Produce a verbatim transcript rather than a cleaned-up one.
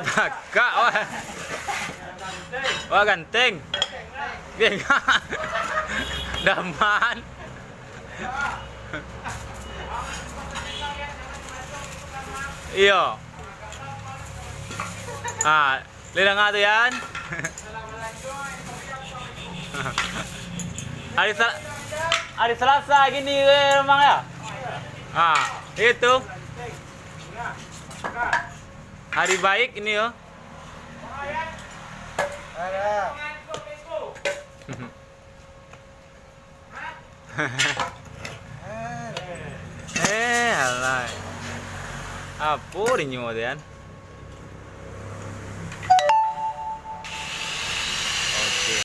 Kakak, wah. Wah, ganteng. Bengak. Daman. Iyo. Ah, lai danga tu, Yan? Hari Sel-, hari Selasa gini, weh, Mang, ya? Ah, itu. Hari baik ini, yo. Eh, alah. Apo dinyo tu, Yan?